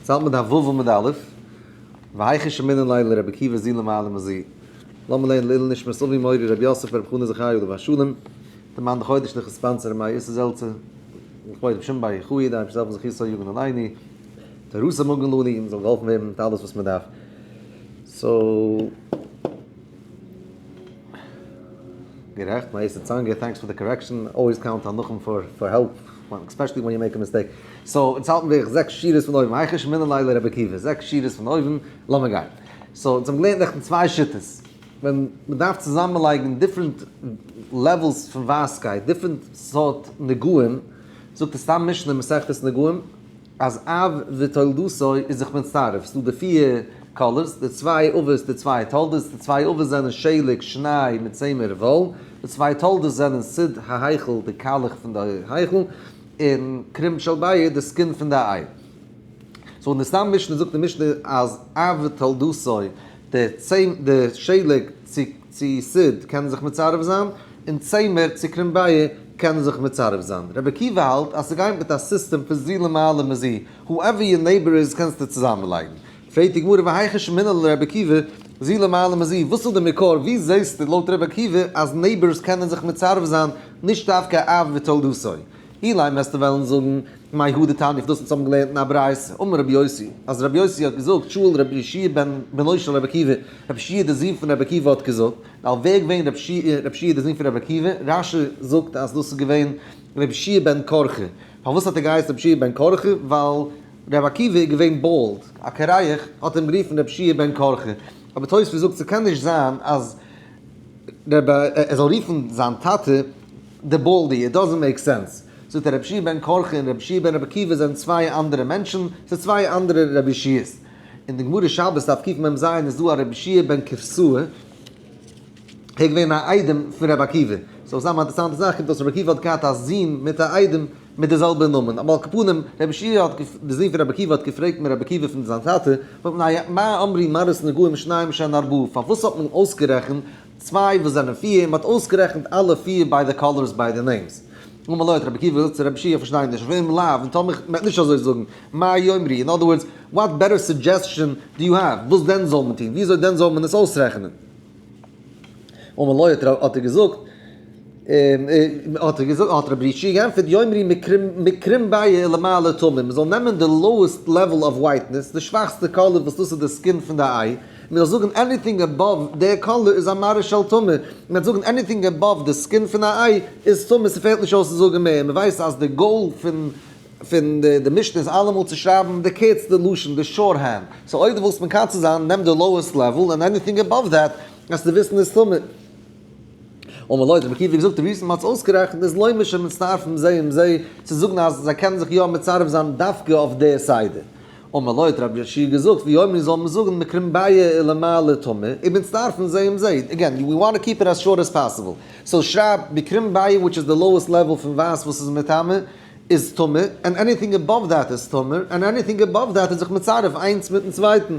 יעצט האלט מען דף ו' עמוד א', והיכא שמינן ליה לרבי עקיבא זו למעלה מזו. לאמיר לערנען לעילוי נשמת אבי מורי רבי יוסף ברב חנא זכרי' עליו השלום, די מאן דחודש לכ' sponsor ר' מאיר איסר זעלצער, לכבוד רבי שמעון בר יוחאי, די אייבערשטער זאל העלפן זכותו יגן עלינו, תורתו מגן לנו, און מ'זאל געהאלפן ווערן מיט אלעס וואס מ'דארף. So. גערעכט, מאיר איסר צאנגער, thanks for the correction, always count on נחום for for help, especially when you make a mistake. So, אונז האלטן בערך זעקס שורות פון אויבן, היכא שמינן ליה לרבי עקיבא, זעקס שורות פון אויבן, לאמיר גיין. So, אונז האבן געלערנט נעכטן צוויי שיטות, ווען מען דארף צוזאמענלייגן different levels פון ווייסקייט, different סארט נגעים, זאגט די סתם משנה אין מסכת נגעים, אז אב ותולדתו איז זיך מצטרף, ס'דא די פיר colors, די צוויי אבות די צוויי תולדות, די צוויי אבות זענען שלג, שניי, מיט צמר, וואל, די צוויי תולדות זענען סיד ההיכל, די קאלעך פון די היכל, און קרום של ביעה, די skin פון די איי. So אין די סתם משנה זאגט די משנה אז אב ותולדתו, די די שלג צו צו סיד קענען זיך מצרף זיין, און צמר צו קרום ביעה קענען זיך מצרף זיין. רבי עקיבא האלט אז ס'גייט מיט א סיסטעם פון זו למעלה מזו, whoever your neighbor איז קענסטו צוזאמענלייגן. פרעגט די גמרא והיכא שמעינן לרבי עקיבא זו למעלה מזו, וואס איז די מקור, ווי זעסטו לויט רבי עקיבא אז neighbors קענען זיך מצרף זיין נישט דווקא אב ותולדתו? אילימא וועסטו וועלן זאגן, מאי הא דתניא דאס אונז האבן געלערנט אין א ברייתא, אמר רבי יוסי, אז רבי יוסי האט געזאגט, שאל רבי יהושע בן בנו של רבי עקיבא, רבי יהושע דער זון פון רבי עקיבא האט געזאגט, ווייל ווער איז געווען רבי יהושע דער זון פון רבי עקיבא, רש"י זאגט אז דאס איז געווען רבי יהושע בן קרחה, פארוואס האט ער געהייסן רבי יהושע בן קרחה, ווייל רבי עקיבא איז געווען bald, א קרח, האט אים גערופן רבי יהושע בן קרחה, אבער תוספות זאגט ס'קען נישט זיין אז רבי ער זאל רופן זיין טאטע די baldy, it doesn't make sense. זאגט ער רבי יהושע בן קרחה און רבי יהושע בן רבי עקיבא זענען צוויי אנדערע מענטשן, ס'איז צוויי אנדערע רבי יהושע'ס. אין די גמרא שבת דף קמ"ז איז דא א רבי יהושע בן כפסוה, ער איז געווען א איידעם פון רבי עקיבא. so סתם א אינטערעסאנטע זאך קומט אויס רבי עקיבא האט געהאט א זון מיט א איידעם מיט די זעלבע נאמען. אבער על כל פנים רבי יהושע האט די זון פון רבי עקיבא האט געפרעגט מרבי עקיבא פון זיין טאטע, מה אמרו מראות נגעים שניים שהן ארבעה, פארוואס האט מען אויסגערעכנט צוויי וואס זענען פיר, מען האט אויסגערעכנט אלע פיר ביי די colors ביי די names. אמר לו האט רבי עקיבא געזאגט צו רבי יהושע איך פארשטיי נישט, ואם לאו, און טאמער מען וועט נישט אזוי זאגן, מה יאמרו, in other words, what better suggestion do you have, וואס דען זאל מען טון, וויאזוי דען זאל מען עס אויסרעכענען? אמר לו האט ער געזאגט, האט ער געזאגט, האט רבי יהושע געענטפערט, יאמרו מקרום ביעה ולמעלה טמא, מען זאל נעמען די lowest level of whiteness, די שוואכסטע color וואס דאס איז די skin פון די איי, מען זאל זאגן anything above די color איז א מראה של טומאה, מען וועט זאגן anything above די skin פון א איי איז טמא, ס'פעלט נישט אויס צו זאגן מער, מען ווייסט אז די goal פון פון די משנה איז אלעמאל צו שרייבן די קערצטע לשון, די shorthand, so אויב דו ווילסט מקצר זיין נעם די lowest level און anything above that וועסטו וויסן איז טמא. אמר לו האט רבי עקיבא געזאגט די reason מען האט עס אויסגערעכנט איז לומר שמצטרפים זה עם זה, צו זאגן אז זיי קענען זיך יא מצרף זיין דווקא אויף די סדר. אמר לו האט רבי יהושע געזאגט, ויאמרו זאל מען זאגן מקרום ביעה ולמעלה טמא, ומצטרפין זה עם זה, again, we want to keep it as short as possible, so שרייב מקרום ביעה which is די lowest level פון ווייס וואס איז מטמא, איז טמא, and anything above that איז טמא, and anything above that איז זיך מצרף איינס מיטן צווייטן.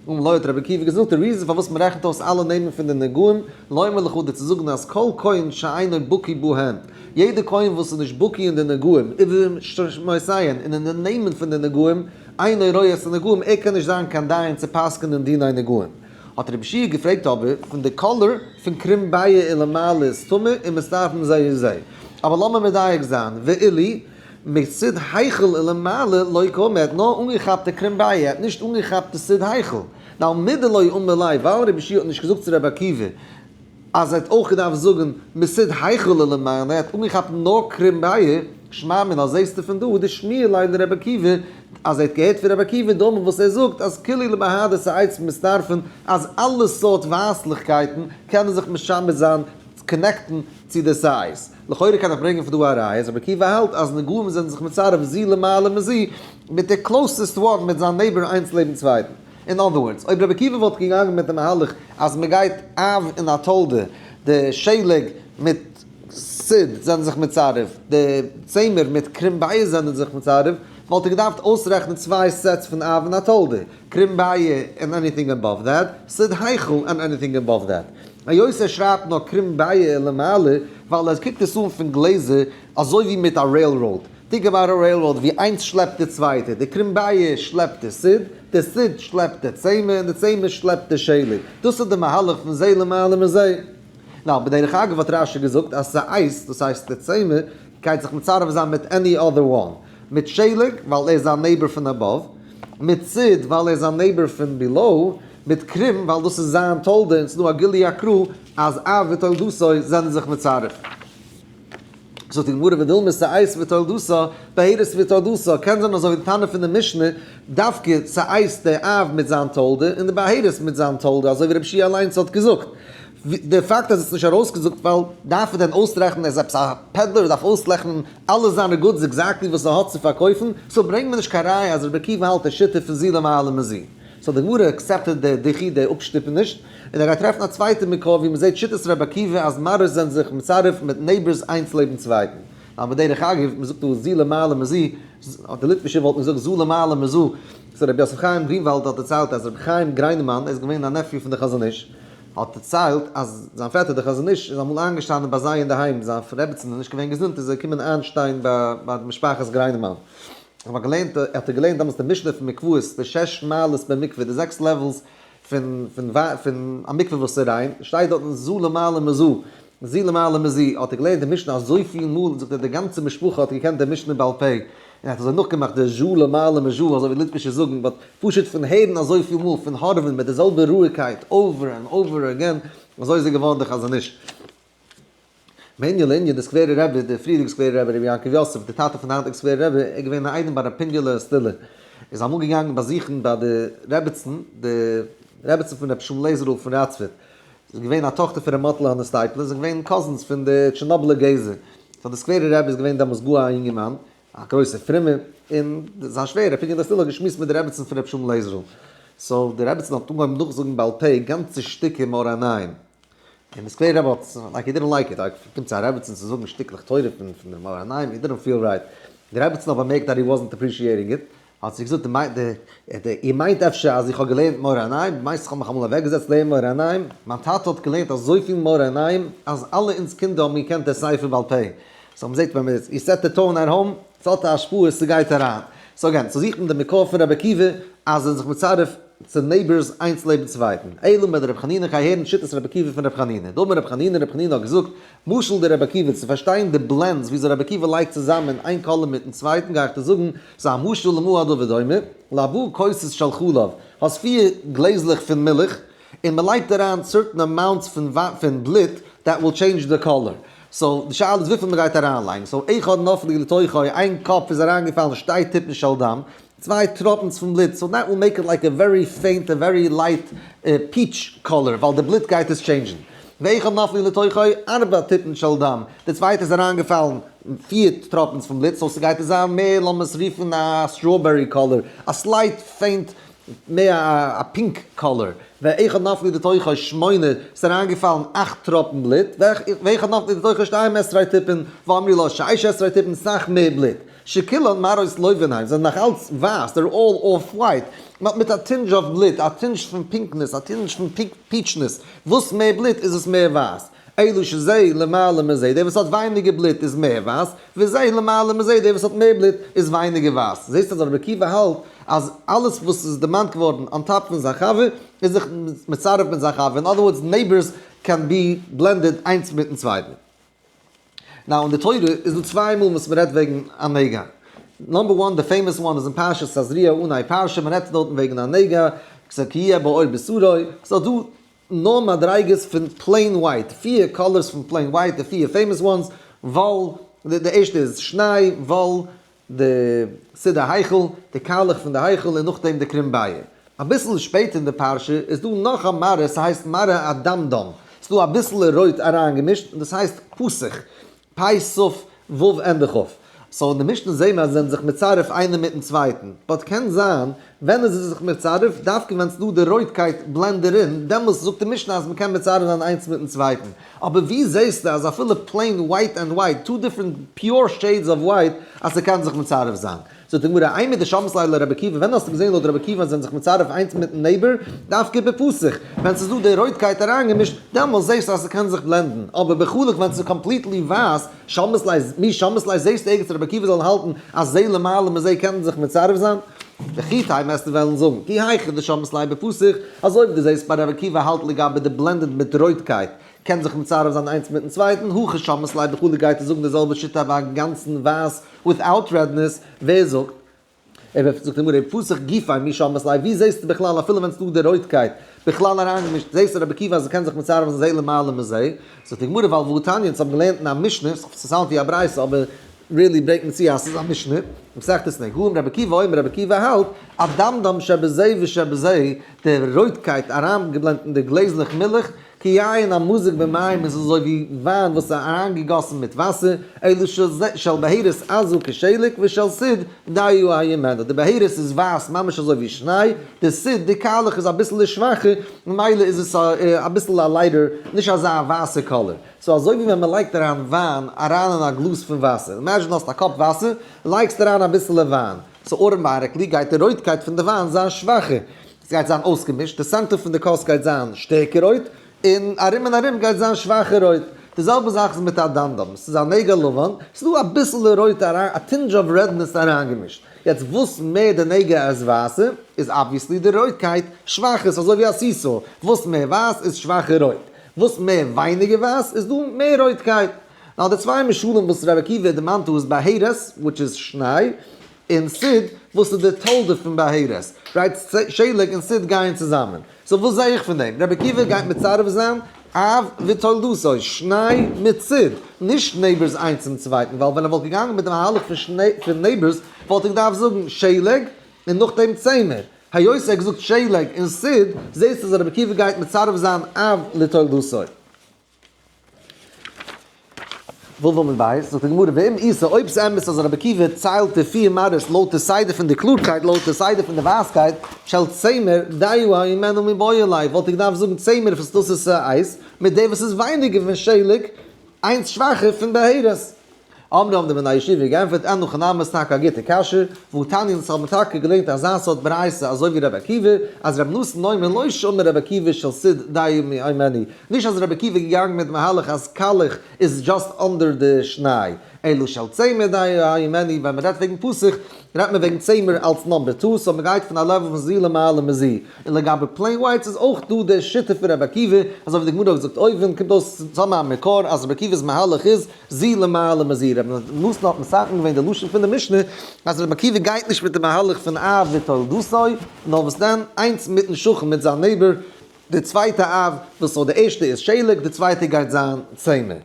אמר לו האט רבי עקיבא געזאגט, די reason פארוואס מען רעכנט אויס אלע נעמען פון די נגעים, לומר לך דיר צו זאגן אז כל כהן שאינו בקי בהן, יעדער כהן וואס איז נישט בקי אין די נגעים, ובשמותיהן, און אין די נעמען פון די נגעים, אינו רואה את הנגעים, ער קען נישט זיין קיין דיין צו פסק'נען דיני נגעים. האט רבי יהושע געפרעגט אבער, פון די color פון קרום ביעה ולמעלה איז טמא און מצטרפין זה עם זה. אבער לאמיר מדייק זיין, ואילו מסיד היכל ולמעלה לא קאמר, ער האט נאר אנגעכאפט די קרום ביעה, ער האט נישט אנגעכאפט די סיד היכל. now מדלא אמר ליה, ווייל רבי יהושע האט נישט געזאגט צו רבי עקיבא, אז ער האט אויך געדארפט זאגן מסיד היכל ולמעלה, ער האט אנגעכאפט נאר קרום ביעה, שמע מינה זעסטו פון דא דשמיע ליה לרבי עקיבא, אז ער האט געהערט פון רבי עקיבא דאמר וואס ער זאגט אז כולהו למהדי שערות מצטרפין אז אלע סארט ווייסליכקייטן קענען זיך משמר זיין connect ן צו די שערות. לכאורה קען איך ברענגען פון דא א ראיה אז רבי עקיבא האלט אז נגעים זענען זיך מצרף זו למעלה מזו מיט די closest one מיט זיין neighbor איינס לעבן צווייטן. in other words, אויב רבי עקיבא וואלט געגאנגען מיט די מהלך אז מען גייט אב און א תולדה, די שלג מיט סיד זענען זיך מצרף, די צמר מיט קרום ביעה זענען זיך מצרף, וואלט ער געדארפט אויסרעכענען צוויי sets פון אב און א תולדה, קרום ביעה and anything above that, סיד היכל and anything above that. היות ער שרייבט נאר קרום ביעה ולמעלה, ווייל ער קוקט עס אן פון גלעזער אזוי ווי מיט א railroad. Think about a railroad ווי איינס שלעפט די צווייטע, די קרומביה שלעפט די סיד, די סיד שלעפט די צמר, און די צמר שלעפט די שלג. דאס איז די מהלך פון זה למעלה מזה. Now, בדרך אגב האט רשי געזאגט אז ס'אייז, דאס הייסט די צמר, גייט זיך מצרף זיין מיט any other one. מיט שלג, ווייל ער איז א neighbor פון above, מיט סיד, ווייל ער איז א neighbor פון below, מיט קרום, ווייל דאס איז זיין תולדה, און ס'איז דא א גילוי הקרא אז אב ותולדתו זענען זיך מצרף. זאגט די גמרא ודילמא שאת ותולדתה, בהרת ותולדתה, קען זיין אזוי ווי די תנא פון די משנה, דווקא שאת די אב מיט זיין תולדה און די בהרת מיט זיין תולדה, אזוי ווי רבי יהושע אליינס האט געזאגט. די פאקט אז עס איז נישט ארויסגעזאגט ווייל דארף ער דען אויסרעכענען ער איז עפעס א peddler ער דארף אויסרעכענען אלע זיינע goods exactly וואס ער האט צו פארקויפן, so ברענג מיר נישט קיין ראיה אז רבי עקיבא האלט די שיטה פון זו למעלה מזו. So די גמרא accepted די דיחוי די אפשטופעניש, און ער גייט טרעפן א צווייטע מקור ווי מ'זעט שיטת רבי עקיבא אז מראות זענען זיך מצרף מיט neighbors איינס לעבן צווייטן. אבער בדרך אגב, מ'זאגט דא זו למעלה מזו, די ליטווישע וואלטן געזאגט זו למעלה מזו, so רבי יוסף חיים גרינוואלד האט דערציילט אז רבי חיים גריינעמאן, ער איז געווען א nephew פון די חזון איש, האט דערציילט אז זיין פעטער דער חזון איש איז אמאל איינגעשטאנען ביי זיי אינדערהיים, זיין רעבעצן איז נישט געווען געזונט איז ער געקומען איינשטיין ביי די משפחת גריינעמאן. האט געלערנט, האט ער געלערנט דעמאלטס די משנה פון מקוואות, די שש מעלות במקווה, די זעקס levels פון פון פון א מקווה וואס איז ריין, שטייט דארטן זו למעלה מזו, זו למעלה מזו, האט ער געלערנט די משנה אזויפיל מאל, זאגט ער די גאנצע משפחה האט געקענט די משנה בעל פה, און ער האט אזוי נאכגעמאכט די זו למעלה מזו, אזוי ווי ליטווישע זאגן, but פשוט פון הערן אזויפיל מאל, פון הארעווען מיט די זעלבע רואיגקייט, over and over again, אזוי איז ער געווארן די חזון איש. מענין לענין, די סקווערע רבי, דער פריערדיגע סקווערע רבי, רבי יעקב יוסף, דער טאטע פון די היינטיגע סקווערע רבי, איז געווען א איידעם ביי רבי פיניעלע סטילער. איז אמאל געגאנגען באזוכן ביי די רעבעצן, די רעבעצן פון רבי שלום לעזער'ל פון ראצפערט. זי איז געווען א טאכטער פון רבי מאטעלע הארנאסטייפלער, זיי זענען געווען cousins פון די טשערנאבלער גזע. So דער סקווערע רבי איז געווען דעמאלס גאר א יונגערמאן, א גרויסער פרומער, און זיין שווער רבי פיניעלע סטילער האט געשמועסט מיט די רעבעצן פון רבי שלום לעזער'ל. So די רעבעצן האט אנגעהויבן נאכזאגן בעל פה גאנצע שטיקער מאור עיניים. און די סקווער רבי האט, like he didn't like it, like קומט צו א רעבעצין צו זאגן שטיקלעך תורה פון פון די מאור עיניים, he didn't feel right. די רעבעצין האט באמערקט that he wasn't appreciating it, האט זי געזאגט, די די איר מיינט אפשר אז איך האב געלערנט מאור עיניים? מיינסט איך האב מיך אמאל אוועקגעזעצט לערנען מאור עיניים? מיין טאטע האט געלערנט אזויפיל מאור עיניים אז אלע אונז קינדער האבן געקענט די ספר בעל פה. So מ'זעט ווען מ'איז, you set the tone at home, ס'האט א השפעה, ס'גייט אריין. So again, so זוכט מען די מקור פון רבי עקיבא אז זיי זענען זיך מצרף צו neighbors איינס לעבן צווייטן. אלא מדרבי חנינא גיי הערן שיטת רבי עקיבא פון רבי חנינא. דאמר רבי חנינא, רבי חנינא האט געזאגט, משל דרבי עקיבא, צו פארשטיין די blends וויאזוי רבי עקיבא לייגט צוזאמען איין color מיטן צווייטן גיי איך דיר זאגן, ס'איז א משל למה הדבר דומה, לארבעה כוסות של חלב, האסט פיר גלעזלעך פון מילך, און מ'לייגט אריין certain amounts פון בלוט that will change the color. So די שאלה איז וויפיל מ'גייט אריינלייגן. So אחד נפלו לתוכו, איין קאפ איז אריינגעפאלן שתי טיפין של דם, צוויי טראפנס פון בלוט, so that will make it like a very faint a very light peach color, ווייל די בלוט גייט עס change ן. ואחד נפלו לתוכו ארבע טיפין של דם, די צווייטע איז אריינגעפאלן פיר טראפנס פון בלוט, so ס'גייט עס זיין מער לאמיר עס רופן א strawberry color, א slight faint מער א pink color, ואחד נפלו לתוכו שמונה, ס'איז אריינגעפאלן אכט טראפן בלוט, ואחד נפלו לתוכו שתים עשרה טיפין, ואמרי לה שש עשרה טיפין, סאך מער בלוט. שכולן מראות לובן הן, זענען נאך אלץ ווייס, they're all off white, but מיט א tinge of בלוט, א tinge פון pinkness, א tinge פון peachness, וואס מער בלוט איז עס מער ווייס. אלא שזה למעלה מזה, דער וואס האט ווייניגער בלוט איז מער ווייס, וזה למעלה מזה, דער וואס האט מער בלוט איז ווייניגער ווייס. זעסט אז רבי עקיבא האלט אז אלעס וואס איז דערמאנט געווארן on top פון זיין חבר איז זיך מצרף מיט זיין חבר, in other words neighbors can be blended איינס מיטן צווייטן. Now אין די תורה איז דא צוויי מאל וואס מ'רעדט וועגן א נגע. Number one, די famous one איז אין פרשת תזריע אנהייב פרשה, מ'רעדט דארטן וועגן א נגע, כי יהיה בעור בשרו, ס'איז דא נאר מדריגות פון plain white, פיר colors פון plain white, די פיר famous ones, וואל, די ערשטע איז שניי, וואל, די סיד ההיכל, די קאלעך פון די היכל, און נאכדעם די קרומביה. אביסל שפעטער אין די פרשה איז דא נאך א מראה, ס'הייסט מראה אדמדם, ס'איז דא אביסל רויט אריינגעמישט, און דאס הייסט פסך, פ' סוף ו' ענדע כ'. So אין די משנה זעהן מיר אז זיי זענען זיך מצרף איינער מיטן צווייטן, but קען זיין ווען איז עס זיך מצרף, דווקא ווען ס'דא די רויטקייט blend דערין, דעמאלס זאגט די משנה אז מ'קען מצרף זיין איינס מיטן צווייטן. אבער ווי זעהסטו אז אפילו plain white and white, two different pure shades of white, אז ס'קען זיך מצרף זיין? זאגט די גמרא, אימר דשמעת ליה לרבי עקיבא, ווען האסטו געזען לויט רבי עקיבא אז זיי זענען זיך מצרף איינס מיטן neighbor? דווקא בפתוך, ווען ס'איז דא די רויטקייט אריינגעמישט, דעמאלס זעסטו אז ס'קען זיך blend ן, אבער בחלוק ווען ס'איז completely ווייס, שמעת ליה, מי שמעת ליה זעסטו ערגעץ רבי עקיבא זאל האלטן אז זה למעלה מזה קענען זיך מצרף זיין? וכי תימא וועסטו וועלן זאגן, כי היכי דשמעת ליה בפתוך, אזוי ווי דו זעסט ביי רבי עקיבא האלט לגבי די blended מיט רויטקייט, קען זיך מצרף זיין איינס מיטן צווייטן, הכא שמעת ליה בחלוק גייט ער זאגן די זעלבע שיטה ביי א גאנצן ווייס without redness, ווער זאגט? ער וועט זאגט די גמרא בפתוך גופיה מי שמעת ליה, ווי זעסטו בכלל אפילו ווען ס'דא די רויטקייט בכלל אריינגעמישט, זעסטו רבי עקיבא אז ס'קען זיך מצרף זיין זה למעלה מזה, זאגט די גמרא ווייל והתניא אונז האבן געלערנט אין א משנה, ס' sound ווי א ברייתא אבער really ברענגט מען צו אז ס'איז א משנה, מסכת נגעים רבי עקיבא אומר רבי עקיבא האלט, אדמדם שבזה ושבזה, די רויטקייט אריינגע blend ט אין די גלעזלעך מילך, כיין המוזג במים איז אזוי ווי וויין וואס איז אריינגעגאסן מיט וואסער, אלא של בהרת עזה כשלג ושל סיד דיו הימנו, די בהרת איז ווייס ממש אזוי ווי שניי, די סיד, די קאלעך איז אביסל שוואכער, ממילא איז עס אביסל א lighter, נישט אזא ווייסע color. So אזוי ווי ווען מען לייגט אריין וויין אריין אין א גלאז פון וואסער, imagine האסט א cup וואסער, לייגסט אריין אביסעלע וויין, so automatically גייט די רויטקייט פון די וויין זיין שוואכער, עס גייט זיין אויסגעמישט, די center פון די כוס גייט זיין שטערקער רויט, און ארום און ארום גייט זיין שוואכער רויט. די זעלבע זאך איז מיט אדמדם, עס איז א נגע לבן, עס איז דא אביסעלע רויט אריין, א tinge of redness אריינגעמישט. יעצט וואס מער די נגע איז ווייסער, איז obviously די רויטקייט שוואכער, ס'איז אזוי ווי א seesaw, וואס מער ווייס איז שוואכער רויט, וואס מער ווייניגער ווייס איז דא מער רויטקייט. Now די צוויי משלים וואס רבי עקיבא דערמאנט דא איז בהרת, which איז שניי, און סיד, וואס איז די תולדה פון בהרת. Right, שלג און סיד גייען צוזאמען. So וואס זע איך פון דעם? רבי עקיבא גייט מצרף זיין אב ותולדתו, שניי מיט סיד, נישט neighbors איינס צום צווייטן, ווייל ווען ער וואלט געגאנגען מיט די מהלך פון neighbors וואלט ער געדארפט זאגן שלג און נאכדעם צמר. היות ער האט געזאגט שלג און סיד, זעסטו אז רבי עקיבא גייט מצרף זיין אב לתולדתו. וואו מען ווייסט, זאגט די גמרא, ואם איתא, אויב ס'איז אמת אז רבי עקיבא ציילט די פיר מראות לויט די סדר פון די קלארקייט, לויט די סדר פון די ווייסקייט, של צמר, דיו הימנו מיבעי ליה, וואלט איך געדארפט זאגן צמר וואס דאס איז אייז, מיט די וואס איז ווייניגער פון שלג, איינס שוואכער פון בהרת. אמרי האבן די בני ישיבה געענטפערט, אין הכי נמי איז טאקע א גוטע קשיא, והתניא אונז האבן טאקע געלערנט אזא סארט ברייתא אזוי ווי רבי עקיבא, אז רבי נתן אומר לא שנו רבי עקיבא של סיד דיו הימנו, נישט אז רבי עקיבא איז געגאנגען מיט מהלך אז קאלעך איז just under די שניי, אלא של צמר דיו הימנו, ווען מען רעדט וועגן פתוך רעדט מען וועגן צמר אלס number two, so מען גייט פון א level פון זו למעלה מזו, און לגבי plain whites איז אויך דא די שיטה פון רבי עקיבא, אזוי ווי די גמרא האט געזאגט אויבן, קומט אויס צוזאמען א מקור אז רבי עקיבא'ס מהלך איז זו למעלה מזו, רבי נתן האט מתקן געווען די לשון פון די משנה אז רבי עקיבא גייט נישט מיט די מהלך פון אב ותולדתו, נאר וואס דען, איינס מיטן שכן מיט זיין neighbor, די צווייטע אב, וואס נאר די ערשטע איז שלג, די צווייטע גייט זיין צמר.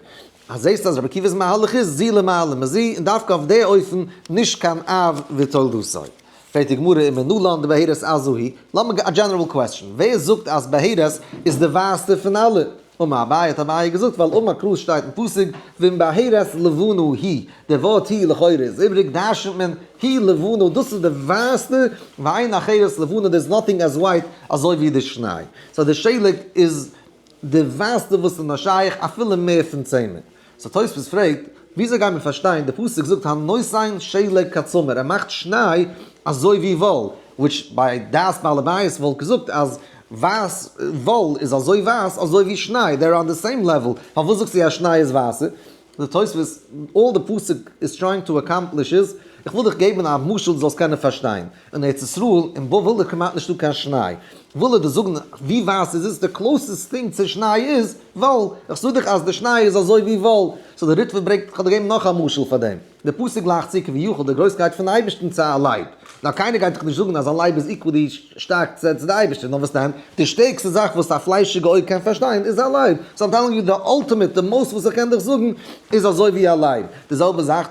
אז זעסט אז רבי עקיבא'ס מהלך איז זו למעלה מזו, און דווקא אויף די אופן נישט קיין אב ותולדתו. פרעגט די גמרא ומנלן דבהרת עזה היא, לאמיר א general question, ווער זאגט אז בהרת איז די ווייסטע פון אלע? אמר אביי האט אביי געזאגט ווייל אמר קרא שטייט אין פסוק ואם בהרת לבנה היא, די ווארט היא לכאורה איז איבריג דרשנ'ט מען היא לבנה דאס איז די ווייסטע, ואין אחרת לבנה there is nothing as white אזוי ווי די שניי, so די שלג איז די ווייסטע וואס איז נאר שייך אפילו מער פון צמר. So תוספות פרעגט, וויאזוי גייט מען פארשטיין די פסוק זאגט הנותן שלג כצמר ער מאכט שניי אזוי ווי וואל, which ביי דעת בעל הבית וואלט געזאגט אז ווייס וואל איז אזוי ווייס אזוי ווי שניי, they're on the same level, פארוואס זאגסטו אז שניי איז ווייסער? די תוספות, all די פסוק איז trying to accomplish איז, איך וויל דיך געבן א משל דו זאלסט קענען פארשטיין, אין ארץ ישראל אין בבל איז כמעט נישטא קיין שניי, וויל ער דיר זאגן ווי ווייס איז עס, די closest thing צו שניי איז וואל, איך זאג דיך אז די שניי איז אזוי ווי וואל, so די ריטב"א ברענגט, איך האב דיר געגעבן נאך א משל פאר דעם. די פסוק גלייכט צו כביכול די גרויסקייט פון אייבערשטן צו א לייב. נאר קיינער גייט דאך נישט זאגן אז א לייב איז equally שטארק צו די אייבערשטער, נאר וואס דען, די שטערקסטע זאך וואס א פליישיגע אויג קען פארשטיין איז א לייב. So I'm telling you the ultimate, the most וואס איך קען דיך זאגן איז אזוי ווי א לייב. די זעלבע זאך,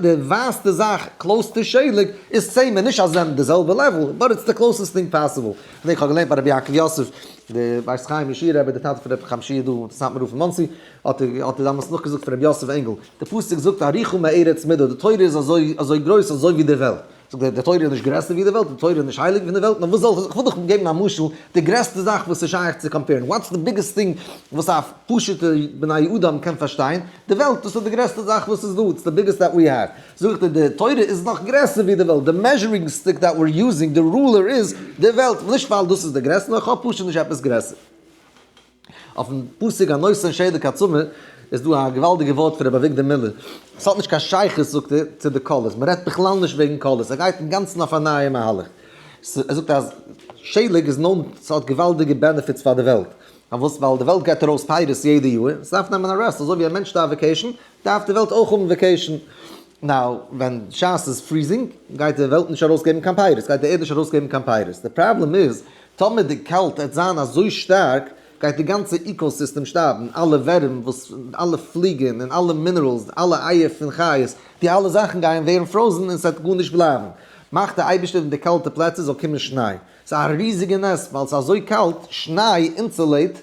די ווייסטע זאך close to שלג איז צמר, נישט אז זיי זענען די זעלבע level, but it's the closest thing possible. כ'דענק כ'האב געלערנט ביי רבי יעקב יוסף, די בית חיים ישעי' רבי, די טאטע פון רבי חיים שיע דא, סאטמאר רב פון מאנסי, האט ער דאמאלס נאכגעזאגט פון רבי יוסף ענגל, די פסוק זאגט ארוכה מארץ מדה, די תורה איז אזוי אזוי גרויס אזוי ווי די וועלט. זאגט ער, די תורה איז נישט גרעסער ווי די וועלט, די תורה איז נישט הייליג ווי די וועלט, נאר וואס זאל איך, איך וויל דיך געבן א משל, די גרעסטע זאך וואס איז שייך צו compare ן, what's the biggest thing וואס א פשוטע בני אדם קען פארשטיין, די וועלט, דאס איז די גרעסטע זאך וואס איז דא, it's the biggest that we have. זאג איך דיר, די תורה איז נאך גרעסער ווי די וועלט, די measuring stick that we're using, די ruler איז די וועלט, נישט ווייל דאס איז די גרעסטע, נאר איך האב פשוט נישט עפעס גרעסער. אויפן פסוק הנותן שלג כצמר איז דא א געוואלדיגע ווארט פון רבי אביגדור מילער, עס האט נישט קיין שייכות זאגט ער צו די colors, מען רעדט בכלל נישט וועגן colors, ער גייט אינגאנצן אויף א נייע מהלך, ער זאגט אז שלג איז known, ס'האט געוואלדיגע benefits פאר די וועלט, פארוואס? ווייל די וועלט געבט ארויס פירות יעדע יאר, עס דארף נעמען א rest, אזוי ווי א מענטש דארף vacation, דארף די וועלט אויך האבן vacation. Now, ווען שעת איז freezing, גייט די וועלט נישט ארויסגעבן קיין פירות, גייט די ערד נישט ארויסגעבן קיין פירות. די פראבלעם איז, טאמער די קעלט עט זיין אזוי שטארק, גייט די גאנצע ecosystem שטארבן, אלע ווערים וואס, אלע פליגן און אלע minerals, אלע אייער פון חיות, די אלע זאכן גייען ווערן frozen און ס'עט גארנישט בלייבן. מאכט די אייבערשטער אין די קאלטע פלעצער זאל קומען שניי. ס'איז א ריזיגע נס, ווייל ס'איז אזוי קאלט, שניי insulate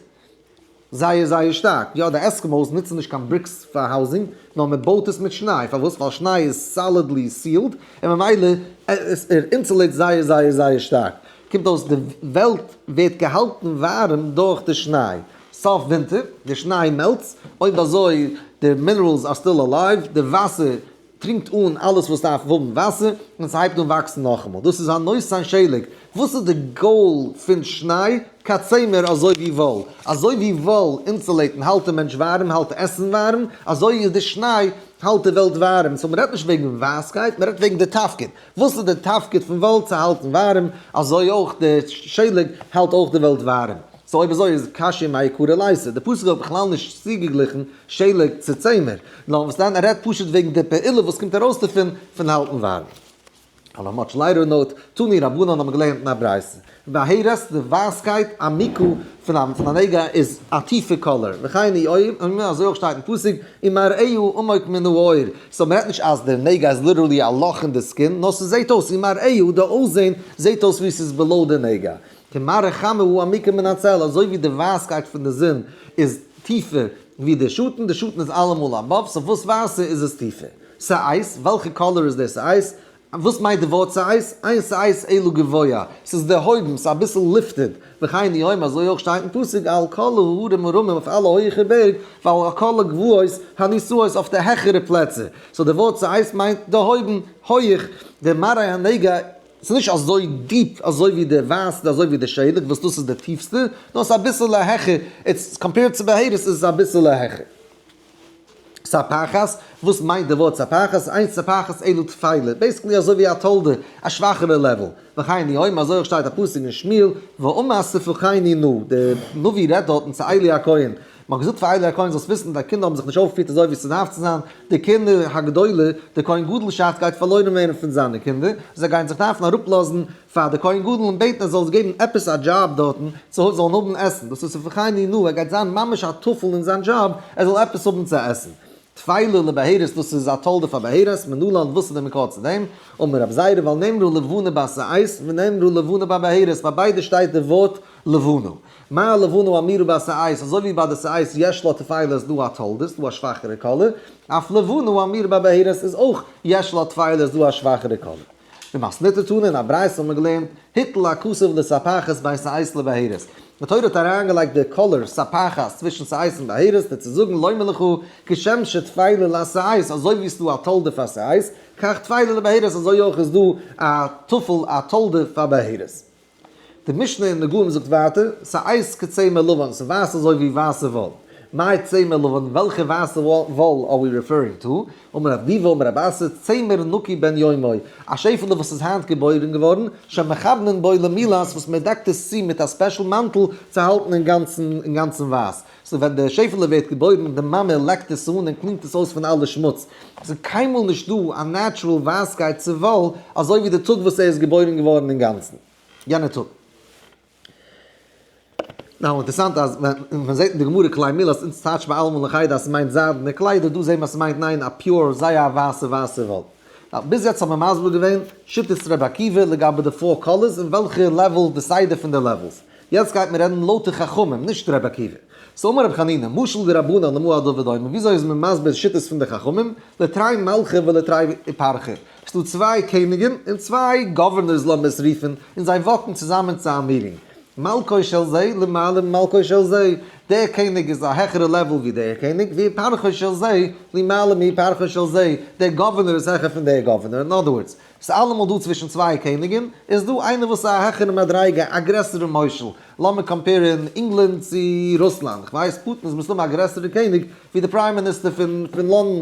זייער זייער שטארק. יא, די Eskimos נוצן נישט קיין bricks פאר housing, נאר מען בויט עס מיט שניי. פארוואס? ווייל שניי איז solidly sealed, און ממילא עס ער insulate זייער זייער זייער שטארק. קומט אויס די וועלט ווערט געהאלטן ווארעם דורך די שניי. סוף ווינטער, די שניי melts, אויב אזוי די minerals are still alive, די וואסער טרינקט אן אלעס וואס דארף האבן וואסער, און ס'הייבט אן וואקסן נאכאמאל. דאס איז הנותן שלג. וואס איז די goal פון שניי? כצמר אזוי ווי וואל. אזוי ווי וואל insulate ן האלט די מענטש ווארעם, האלט עסן ווארעם, אזוי איז די שניי האלט די וועלט ווארעם. So מ'רעדט נישט וועגן ווייסקייט, מ'רעדט וועגן די תפקיד. וואס איז די תפקיד פון וואל? צו האלטן ווארעם. אזוי אויך די שלג האלט אויך די וועלט ווארעם. So אויב אזוי איז קשיא מעיקרא ליתא. די פסוק האט בכלל נישט צוגעגליכן שלג צו צמר. נאר וואס דען, ער רעדט פשוט וועגן די פעולה וואס קומט ארויס דערפון, פון האלטן ווארעם. On a much lighter note, תנו רבנן האבן געלערנט אין א ברייתא. בהרת, די ווייסקייט, עמוקה, פון א נגע איז א טיפע color. וכן הוא אומר, אזוי אויך שטייט אין פסוק, ומראהו עמוק מן העור. So מ'רעדט נישט אז די נגע איז literally א לאך אין די skin, נאר ס'זעט אויס, ומראהו, די אויסזען זעט אויס ווי ס'איז below די נגע. כמראה חמה הוא עמוקה מן הצל, אזוי ווי די ווייסקייט פון די זון איז טיפער ווי די שאטן, די שאטן איז אלעמאל above, so וואס ווייסער איז עס טיפער. שאת, וועלכע color איז די שאת? וואס מיינט די ווארט שאת? אין שאת אלא גבוה, ס'איז דערהויבן, ס'איז אביסל lifted, וכן הוא אומר, אזוי אויך שטייט אין פסוק, על כל ההרים הרמים, אויף אלע הויכע בערג, ועל כל הגבעות הנישאות, אויף די העכערע פלעצער. So די ווארט שאת מיינט דערהויבן, הויך, די מראה הנגע, ס'איז נישט אזוי deep אזוי ווי די ווייסע אזוי ווי די שלג וואס דאס איז די טיפסטע, נאר ס'איז אביסעלע העכער, it's compared צו בהרת איז עס אביסעלע העכער. ספחת, וואס מיינט די ווארט ספחת? אין ספחת אלא טפלה, basically אזוי ווי א תולדה, א שוואכערע level. וכן הוא אומר, אזוי אויך שטייט א פסוק אין שמואל, ואמר ספחני נא, די נביא רעדט דארטן צו עלי הכהן, מ'האט געזאגט פאר עלי הכהן זאלסט וויסן דיין קינדער האבן זיך נישט אויפגעפירט אזוי ווי ס'דארף צו זיין, די קינדער הגדולה, די כהן גדול שאץ גייט פארלוירן ווערן פון זיינע קינדער, זיי גייען זיך דארפן אראפלאזן פאר די כהן גדול און בעטן ער זאל זיי געבן עפעס א דזשאב דארטן, צו זאלן האבן עסן, דאס איז ספחני נא, ער גייט זיין ממש א טפל אין זיין דזשאב, ער זאל עפעס האבן צו עסן. טפלה לבהרת, דאס איז א תולדה פאר בהרת, מנלן, וואס איז די מקור צו דעם? אמר רב זירא, ווייל נאמרה לבנה בשאת, ונאמרה לבנה בבהרת, ביי ביידע שטייט די ווארט לבנה. מה לבנה האמורה בשאת, אזוי ווי ביי די שאת יש לה טפלה איז דא א תולדה, איז דא א שוואכערע color, אף לבנה האמורה בבהרת איז אויך יש לה טפלה איז דא א שוואכערע color. במתניתא תנא אין א ברייתא האט מען געלערנט, הטיל הכתוב לספחת בין שאת לבהרת. די תורה האט אריינגעלייגט די color ספחת צווישן שאת און בהרת, כדי צו זאגן לומר לך כשם שטפלה לשאת, אזוי ווי עס איז דא א תולדה פאר שאת, כך טפלה לבהרת, אזוי אויך איז דא א טפל א תולדה פאר בהרת. די משנה אין נגעים זאגט ווייטער, שאת כצמר לבן, ס'איז ווייס אזוי ווי ווייסע וואל. מאי צמר לבן, וועלכע ווייסע וואל are we referring to? אמר רב ביבי אמר רב אסי, צמר נקי בן יומו, א שעפעלע וואס איז היינט געבוירן געווארן, שמכוונין בו למילת, וואס מען דעקט עס צו מיט א special מאנטל צו האלטן אינגאנצן אינגאנצן ווייס. So ווען די שעפעלע ווערט געבוירן, די מאמע לעקט עס אן און clean ט עס אויס פון אלע שמוץ. ס'איז קיינמאל נישט דא א natural ווייסקייט צו וואל אזוי ווי די טאג וואס ער איז געבוירן געווארן אינגאנצן. יענע טאג. Now אינטערסאנט אז ווען מען זעט אין די גמרא כלי מילת אונז טייטשט מען אלעמאל אין חדר אז ס'מיינט זיידענע קליידער, דא זעט מען אז ס'מיינט ניין א pure זייער א ווייסע ווייסע וואל. Now ביז יעצט האט מען מסביר געווען שיטת ר' עקיבא לגבי די four colors און וועלכע level די סדר פון די levels. יעצט גייט מען רעדן לויט די חכמים, נישט רבי עקיבא. So אמר רבי חנינא, משל דרבנן למה הדבר דומה, וויאזוי איז מען מסביר שיטות פון די חכמים? לתרי מלכי ולתרי איפרכי. ס'דא צוויי קעניגן און צוויי governors לאמיר עס רופן, און זיי walk ן צוזאמען צו א meeting. מלכו של זה למעלה ממלכו של זה, דער קעניג איז א העכערע level ווי דער קעניג, ואיפרכו של זה למעלה מאיפרכו של זה, דער governor איז העכער פון דער governor, in other words, ס'איז אלעמאל דא צווישן צוויי קעניגן, איז דא איינער וואס איז א העכערע מדריגה, א גרעסערע מושל, לאמיר compare ן ענגלאנד צו רוסלאנד, כ'ווייס פוטין איז מסתמא א גרעסערע קעניג ווי די prime minister פון לאנדאן,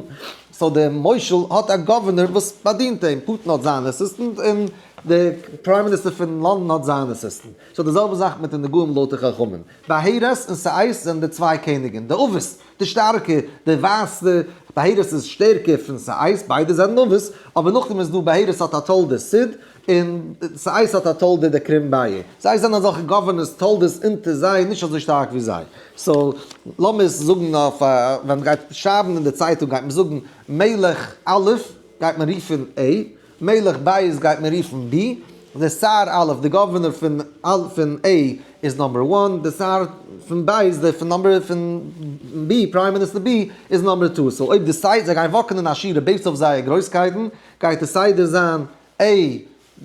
so דער מושל האט א governor וואס באדינט אים, פוטין האט זיין assistant און די prime minister פון לאנדאן האט זיין assistant, so די זעלבע זאך מיט די נגעים לויט די חכמים, בהרת און שאת זענען די צוויי קעניגן, די אבות, די שטארקע, די ווייסע, בהרת איז שטערקער פון שאת, ביידע זענען אבות, אבער נאכדעם איז דא בהרת האט א תולדה סיד, און שאת האט א תולדה די קרום ביעה. זיי זענען אזעלכע governors תולדות אונטער זיי נישט אזוי שטארק ווי זיי. So לאמיר עס זאגן אויף א, ווען מ'גייט שרייבן אין די צייטונג גייט מען זאגן מלך א' גייט מען רופן A, מלך ב' גייט מען רופן B, די שר א' די governor פון פון A איז number one, די שר פון ב' די פון number פון B prime minister B איז number two. So אויב די סייט זיי גייען walk ן אין א שורה based אויף זייער גרויסקייטן גייט די סדר זיין A,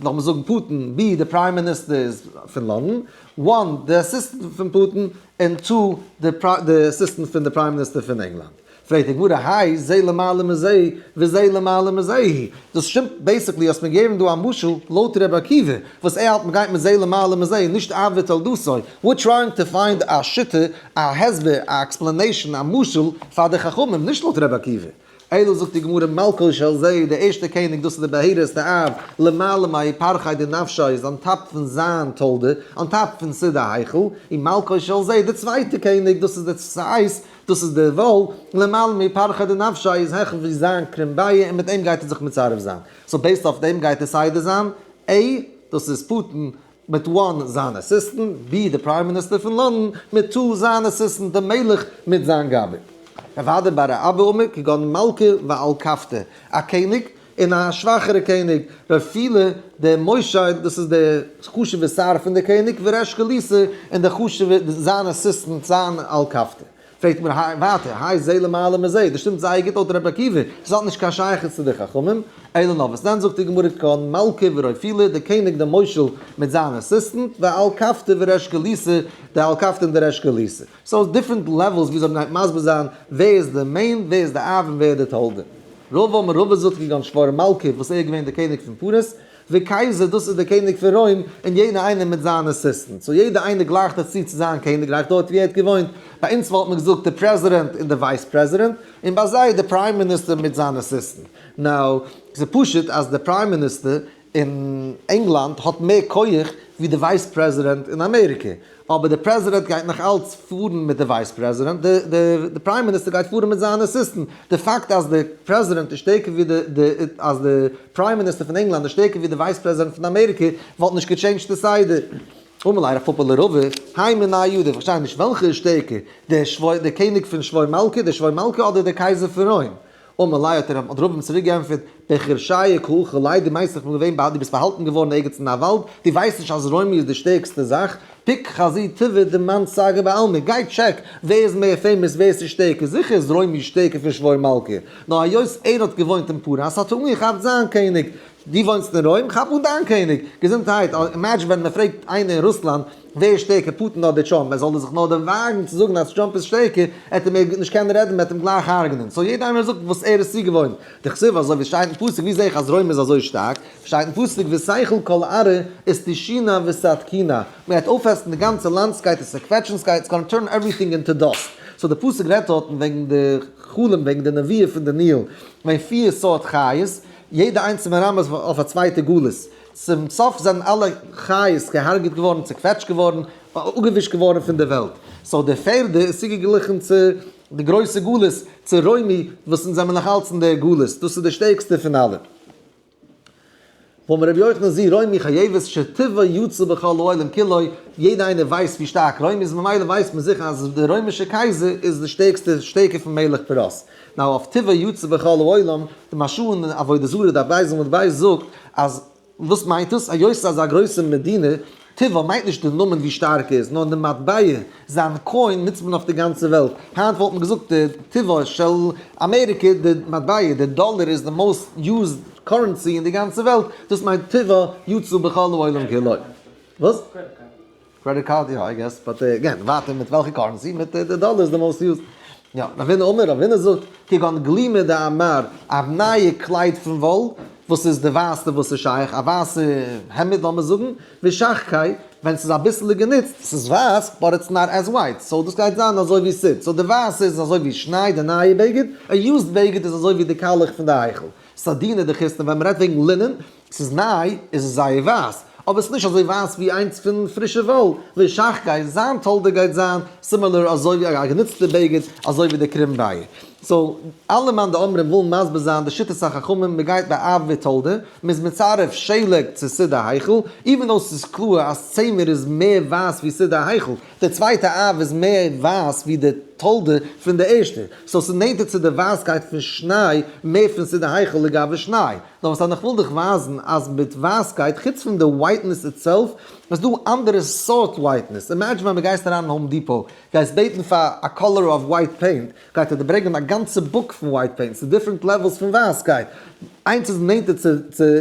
לאמיר זאגן פוטין, B, די prime minister איז פון לאנדאן, one, די assistant פון פוטין, און two, די assistant פון די prime minister פון ענגלאנד. פרעגט די גמרא, האי זה למעלה מזה, וזה למעלה מזה הוא. דאס שטימט basically, האסט מיר געגעבן דא א משל לויט ר' עקיבא, וואס ער האלט מ'גייט מזה למעלה מזה, נישט אב ותולדותו. We're trying to find א שיטה, א הסבר, א explanation, א משל פאר די חכמים, נישט לויט ר' עקיבא. אלא זאגט די גמרא מלכו של זה, דער ערשטער קעניג דאס איז דער בהרת די אב, למעלה מאיפרכי דנפשיה איז on top פון זיין תולדה, on top פון סיד ההיכל, און מלכו של זה דער צווייטער קעניג דאס איז דער שאת, דאס איז דער וואל, למעלה מאיפרכי דנפשיה איז העכער ווי זיין קרום ביעה און מיט אים גייט ער זיך מצרף זיין. So based אויף דעם גייט דער סדר זיין, A, דאס איז פוטין, מיט one זיין assistant, B די prime minister פון לאנדאן, מיט two זיין assistant די מלך מיט זיין גבאי. רב אדא בר אבא אמר כגון מלכא ואלקפתא, א קעניג און א שוואכערע קעניג, רפילא דער מושל דאס איז דער חשוב'ער שר פון דער קעניג, וריש גליתא און דער חשוב'ער זיין assistant זיין אלקפתא. פרעגט מיר ווייטער, האי זה למעלה מזה, דאס שטימט זייער גוט לויט רבי עקיבא, עס האט נישט קיין שייכות צו די חכמים, אלא נאר וואס דען זאגט די גמרא כגון מלכא ורפילא, דער קעניג דער מושל מיט זיין assistant, ואלקפתא וריש גליתא, די אלקפתא און די ריש גליתא. So different levels וויאזוי מ'גייט מסביר זיין ווער איז די main, ווער איז די אב און ווער איז די תולדה. רבא אמר רבא זאגט כגון שבור מלכא וואס ער איז געווען דער קעניג פון פרס, וקיסר דאס איז דער קעניג פון רוים, און יעדער איינער מיט זיין assistant. So יעדער איינער גלייכט עס צו צו זיין קעניגרייך דארט ווי ער האט געוואוינט. ביי אונז וואלט מען געזאגט די פרעזידענט און די vice president, און ביי זיי די prime minister מיט זיין assistant. Now, ס'איז פשוט אז די prime minister אין ענגלאנד האט מער כח ווי די vice president אין אמעריקע, אבער די פרעזידענט גייט נאך אלץ פארן מיט די vice president, די prime minister גייט פארן מיט זיין assistant. די פאקט אז די פרעזידענט איז שטערקער ווי די אז די prime minister פון ענגלאנד איז שטערקער ווי די vice president פון אמעריקע וואלט נישט גע change ט די סדר. אמר ליה רב פפא לרבא, האי מיניה ידיף, איך פארשטיי נישט וועלכע איז שטערקער, די קעניג פון שבור מלכא, די שבור מלכא אדער די קייזער פון רוים? אמר ליה האט רבא אים צוריק געענטפערט, בחורשיא קא אכיל ליה, דו מיינסט איך בין געווען ביי, דו ביסט באהאלטן געווארן ערגעץ אין א וואלד, דו ווייסט נישט אז רוימי איז די שטערקסטע זאך, פוק חזי טיבעא דמאן סגי בעלמא, גיי check ווער איז מער famous ווער איז שטערקער, זיכער איז רוימי שטערקער פון שבור מלכא, נאר היות ער האט געוואוינט אין פרס האט ער אנגעכאפט זיין קעניג, דו וואוינסט אין רוים, כאפ אן דיין קעניג, געזונטהייט, imagine ווען מען פרעגט איינער אין רוסלאנד ווער איז שטערקער פוטין אדער טראמפ, ער זאל זיך נאר דערוואגן צו זאגן אז טראמפ איז שטערקער, עט ער מער נישט קענען רעדן, מען וועט אים גלייך הרג'נען, so יעדער איינער זאגט וואס ער איז צוגעוואוינט, דכתיב אזוי ווי שטייט אין פסוק, ווי זעה איך אז רוים איז אזוי שטארק, שטייט אין פסוק ותכל כל ארעא ותתושינה ותתקינה, מען גייט אויפעסן די גאנצע לאנד, סגייט עס צעקוועטשן, סגייט, it's gonna turn everything into dust, so די פסוק רעדט דארטן וועגן די חלום וועגן די נביאה פון דניאל, ווען פיר סארט חיות, יעדע איינס איז מרמז אויף א צווייטע גלות, צום סוף זענען אלע חיות געהארגעט געווארן, צעקוועטשט געווארן, אפגעווישט געווארן פון דער וועלט. So די פערדע איז צוגעגליכן צו די גרויסע גלות, צו רוימי, וואס אונז זעמיר נאך אלץ אין דער גלות, דאס איז די שטערקסטע פון אלע. ואמר רבי יוחנן זו רומי חייבת שטבעה יצא בכל העולם כולו, יעדער איינער ווייסט ווי שטארק רוים איז, ממילא ווייסט מען זיכער אז דער רוימישער קייזער איז די שטערקסטע, שטערקער פון מלך פרס. Now אויף טבעה יצא בכל העולם, די מהרש"א אין עבודה זרה דף ב' עמוד ב' זאגט אז וואס מיינט דאס? היות ס'איז אזא גרויסע מדינה, טיבו מיינט נישט די נאמען ווי שטארק ער איז, נאר די מטבע, זיין coin נוצט מען אויף די גאנצע וועלט. היינט וואלט מען געזאגט די טיבו של אמעריקע, די מטבע, די דאלער איז די most used currency אין די גאנצע וועלט, דאס מיינט טיבו יצא בכל העולם כולו. וואס? credit card, יא, I guess, but again, ווייטער מיט וועלכע currency? מיט די דאלער איז די most used. יא, רבינא אמר, רבינא זאגט, כגון גלימא דעמר, א נייע קלייד פון וואל, וואס איז די ווייסטע וואס איז שייך, א ווייסע העמד לאמיר זאגן, ושחקיה, ווען ס'איז אביסעלע גענוצט, ס'איז ווייס, but it's not as white, so דאס גייט זיין אזוי ווי סיד, so די ווייסע איז אזוי ווי שניי, די נייע בגד, א used בגד איז אזוי ווי די קאלעך פון די היכל. סדינא דכיסנא, ווען מ'רעדט וועגן לינען, ס'איז ניי, איז עס זייער ווייס, אבער ס'איז נישט אזוי ווייס ווי איינס פון פרישע וואל, ושחקיה, זיין תולדה גייט זיין similar אזוי ווי א גענוצטע בגד, אזוי ווי די קרום ביי. so, אלע מאן דאמרים ווילן מסביר זיין די שיטת החכמים, מ'גייט ביי אב ותולדה, מ'איז מצרף שלג צו סיד ההיכל, even though ס'איז קלאר אז צמר איז מער ווייס ווי סיד ההיכל, די צווייטע אב איז מער ווייס ווי די תולדה פון די ערשטע, so ס'איז נענטער צו די ווייסקייט פון שניי מער פון סיד ההיכל לגבי שניי. נאר וואס איך וויל דיך ווייזן אז מיט ווייסקייט, חוץ פון די whiteness itself, איז דא אנדערע סארט whiteness. Imagine ווען מ'גייסט אריין אין Home Depot, גייסט בעטן פאר א color of white paint, גייט ער דיר ברענגען א גאנצע book פון white paint, ס'איז different levels פון ווייסקייט. איינס איז נענטער צו,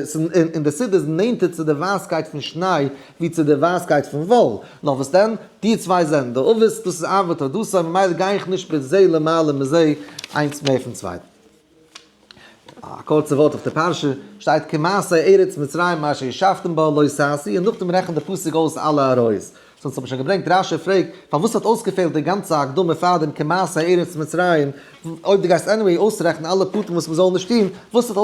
צו, און די סיד איז נענטער צו די ווייסקייט פון שניי ווי צו די ווייסקייט פון וואל. נאר וואס דען? די צוויי זענען די אבות, דאס איז אב ותולדתו, ממילא גיי איך נישט בזה למעלה מזה, איינס מער פון צווייטן. א קורצע ווארט אויף די פרשה, שטייט כמעשה ארץ מצרים אשר ישבתם בה לא תעשו, און נאכדעם רעכנט די פסוק אויס אלע עריות. סאו אונז האבן שוין געברענגט, רש"י פרעגט, פארוואס האט אויסגעפעלט די גאנצע הקדמה פאר דעם כמעשה ארץ מצרים, אויב דו גייסט anyway אויסרעכענען אלע פרטים וואס מ'זאל נישט טון, וואס האט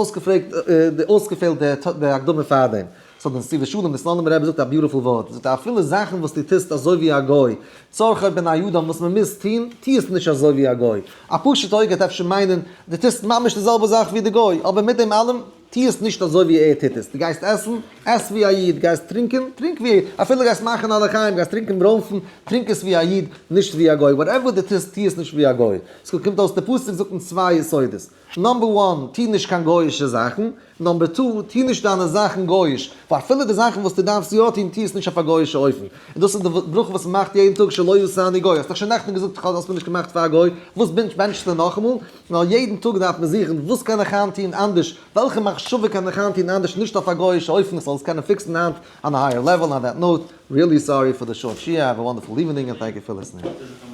אויסגעפעלט די הקדמה פאר דעם? so די נתיבות שלום, די סלאנימער רבי זאגט א beautiful ווארט, זאגט ער אפילו זאכן וואס דו טוסט אזוי ווי א גוי, צרכי בני אדם וואס מען מוז טון, טו עס נישט אזוי ווי א גוי. א פשוט אויג גייט אפשר מיינען, דו טוסט ממש די זעלבע זאך ווי די גוי, אבער מיט דעם אלעם, טו עס נישט אזוי ווי ער טוט עס. דו גייסט עסן, עס ווי א איד, גייסט טרינקען, טרינק ווי א איד, אפילו גייסט מאכן א לחיים, גייסט טרינקען ברוינפן, טרינק עס ווי א איד, נישט ווי א גוי. Whatever דו טוסט, טו עס נישט ווי א גוי. ס'קומט אויס די פסוק זאגט אונז צוויי יסודות. Number one, טו נישט קיין גוי'אישע זאכן. Number two, טו נישט דיינע זאכן גוי'איש. ווייל אפילו די זאכן וואס דו דארפסט יא טון, טו עס נישט אויף א גוי'אישע אופן. און דאס איז די ברכה וואס מען מאכט יעדן טאג, שלא עשני גוי. האסט דאך שוין נעכטן געזאגט איך האסט מיר נישט געמאכט פאר א גוי, וואס בענטשסטו נאכאמאל? נאר יעדן טאג דארף מען זוכן, וואס קען איך היינט טון אנדערש? וועלכע מחשבה קען איך היינט טון אנדערש נישט אויף א גוי'אישע אופן, איך זאל עס קענען fix ן היינט on a higher level. On that note, really sorry for the short שיעור, have a wonderful evening and thank you for listening.